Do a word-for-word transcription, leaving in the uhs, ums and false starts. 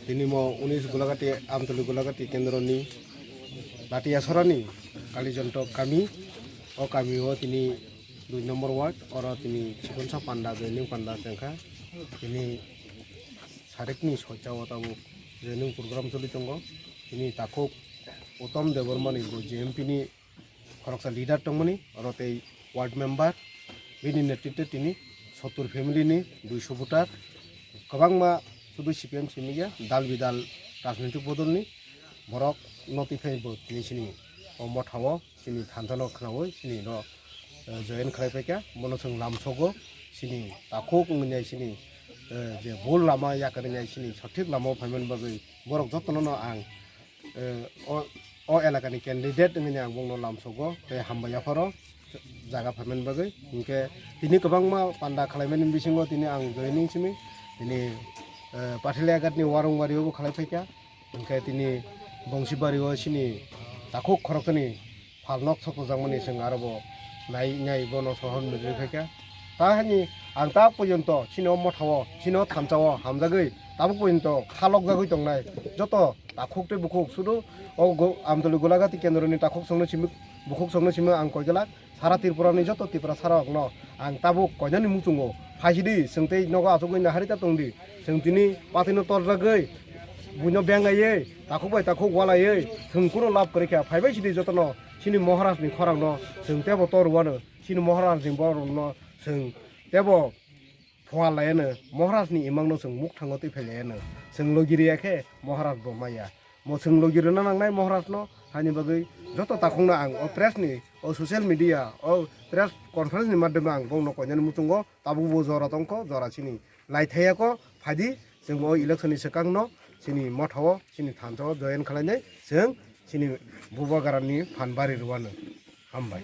Tini mo unis Gulagati, Amtuli Gulagati kendroni Latiyasorani Kalijontok kami, o kamio tini dui number ward, oro tini Chikonsa panda, joining panda chengkha. Tini sarikni soichao tabuk joining program choli tongo. Tini takhuk Uttam Debbarmani bo J M P ni khoroksa leader tongmani, oro tei ward member, bini netritwe tini sottur family ni duiso voter, kwbangma sudu C P M simi ya, dal bidal rajnitik bodol ni borok no twi phai bo tini sini o motha o sini thansa no khwnawi sini no, eh, join khlai paikha, bono chwng lamsogo sini takhuk wngwi nai sini, eh, je bul lama yakari nai sini sothik lama o phaimani bagwi borok jotono no ang eh, o, o elakani candidate wngwi ang bongno lamsogo tei hambai yapharo jaga phaimani bagwi. Hinkhe tini kwbangma panda khlaimani bisingo tini ang joining simi tini, eh, Patheliagatni Warungbario bo khlai phaikha. Hinkhe tini Bongsibario sini takhuk khoroktoni phalnok sokojakmani chwng aro bo nai nai bono sohor nugwi phaikha. Ta hani ang ta porjonto sini o motha o, sini o thansa o hamjagwi tabuk porjonto khalokjagwi tongnai joto takhuk tei bukhuk sudu o go-, Amtoli Gulagati kendroni takhuk songno simi, bukhuk songno simi ang koiglak sara Tripura ni joto Tiprasa rokno ang tabuk koinani muchungo phaisidi, chwng tei nogo achugwi nahari ta tongdi, chwng tini patino torjagwi buino bengaiwi takhuk bai takhuk walaiwi chwng kuro lab kwrwi kha phaibai sidi jotono sini Maharaj ni khorang no chwng tebo tor wano sini Maharaj ni borok no chwng tebo phuar laiano Maharaj ni imang no chwng muk thango twi phai laiano chwng logi riya khe Maharaj bo maya mo chwng logi rwna nangnai Maharaj no haini bagwi joto takhuk no ang o press ni o social media o press conference ni madhyome ang bongno koinani muchungo tabuk bo jora tongkho jora sini lai thaya kho phaidi chwng o election ni swkang no chini motha o chini thansa o join khlainai chwng chini bubagra ni phan bari rwano. Hambai.